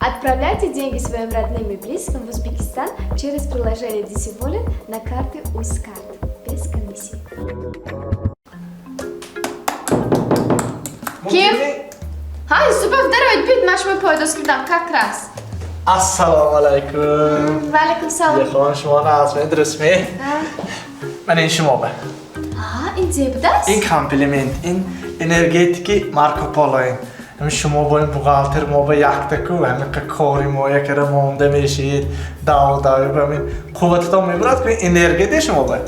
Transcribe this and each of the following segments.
Отправляйте деньги своим родным и близким в Узбекистан через приложение DC Wallet на карты Uzcard без комиссии. Ким? Ҳа, Юсупов, дароед, бид, ман шумо пайдост кардам как раз. Ассалому алайкум. Ва алайкум салом. Яхон, шумо нағзме, дурустме? Ман ин шумо ба. Ҳа, ин зебудааст? Ин комплимент, ин энергетики Марко Поло ин. Ҳамин шумо бо ин бухгалтер мо ба якта ку, ҳамин қа кори мо якара монда мешид, дав дав ба ҳамин қуввататон мебурад ку энергия де шумо ба.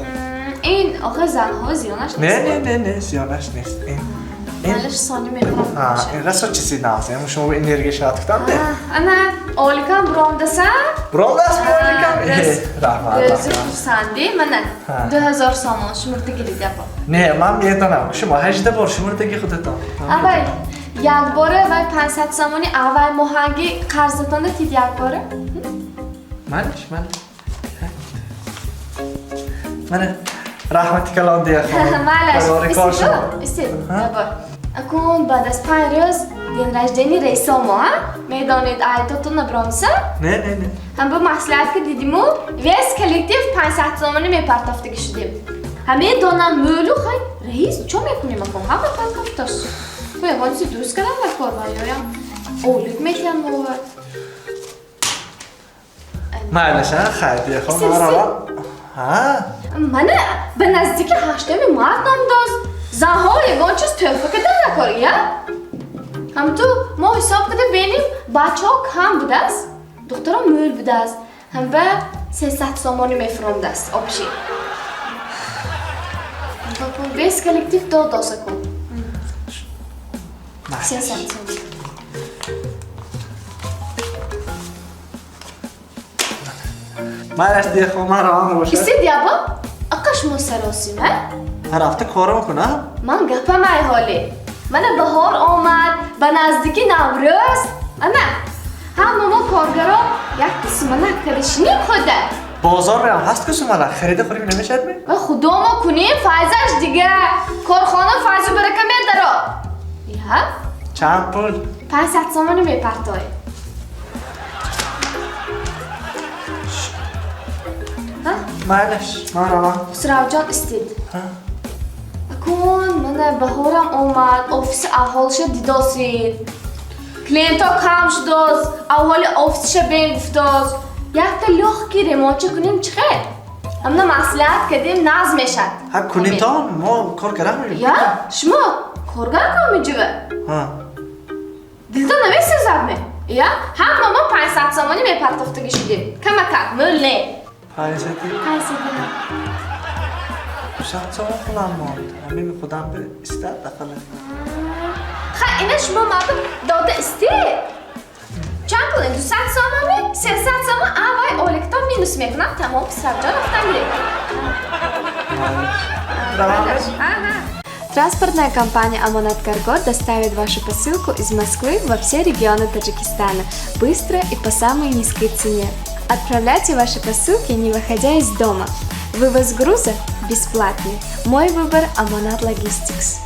Ин охир занҳо зиёнаш нест. Не, не, не, не, зиёнаш нест. Ин Малаш сони мехӯрам. Ҳа, ин расо чизи нағз, ҳамин шумо ба энергия шавад кутам де. Ана, оликам буромдаса? Буромдаст оликам? Раҳмат. Рӯзи хурсандӣ, мана, 2000 сомон шумурда гирид япо. Не, ман медонам, шумо 18 бор шумурдаги худатон. Авай, якбора вай 500 сомони аввал моҳанги қарзатонда тид якбора. Манаш, ман. Мана, раҳмати калон, дияхон. Малаш. Барори кор шумо. Истед, ябор. Акун баъд аз 5 рӯз день рождения раисомо, а? Медонед, айтотон набромса? Не, не, не. Ҳам бо маслиҳат ки дидиму, весь коллектив 500 сомонӣ мепартофтагӣ шудем. Ҳа, медонам, мӯлу хай, раис чо мекунем акун? Ҳама партофтос. Бо ягон чизи дуруст кардам дар кор ва ёям олик метиҳам мова. Майлаш, а, хайр, дияхон, Истед, ман истед. равам. Ҳа? Мана, ба наздики 8-уми март номдоз. Занҳо ягон чиз тӯҳфа кардан дар кор, я? Ҳамту мо ҳисоб карда бинем, бачаҳо кам будааст, духтаро мӯл будааст. Ҳам ба 300 сомонӣ мефуромдааст общий. Весь коллектив дод доса кун. 300 сомонӣ. Майлаш, дияхон, ман равам бошад. Истед, ябо, ақа шумо саросима? Рафта корам кунам? Ман гапам ай ҳоле. Мана баҳор омад, ба наздики Наврӯз. Ана, ҳама мо коргаро якта суманак карда шинем худа. Бозор мерам, ҳаст ку сумалак, харида хӯрим намешавад ми? Ва худо мо кунем, файзаш дига. Корхона файзу барака медаро. Я? Чанд пул? 500 сомонӣ мепартоӣ. Ҳа? Майлаш, ман равам. Хусравҷон, истед. Ҳа? Акун мана баҳорам омад, офиси аҳолиша дидосид. Клиентҳо кам шудоз, аҳоли офисиша бен гуфтоз. Якта лёгкий ремонтча кунем чӣ хел? Ҳамна маслиҳат кардем, нағз мешад. Ҳа, кунитон, мо кор карам. Я, шумо коргар кор меҷува? Ҳа. Дилтон намесӯзад ме? Я, ҳама мо 500 сомонӣ мепартофтагӣ шудем. Камакак, мӯл не. 500-и? 500-и. 200 сомон пулам монд. Ҳамин худам би истад ақалла. Ха, ина шумо мардум дода истед. Чанд пул ин? 200 сомонӣ? 300 сомон, а вай оликтон минус мекунам, тамом, Хусравҷон рафтан гиред. Равам. Ага. Транспортная компания «Амонат Карго» доставит вашу посылку из Москвы во все регионы Таджикистана быстро и по самой низкой цене. Отправляйте ваши посылки, не выходя из дома. Вывоз груза бесплатный. Мой выбор – «Амонат Логистикс».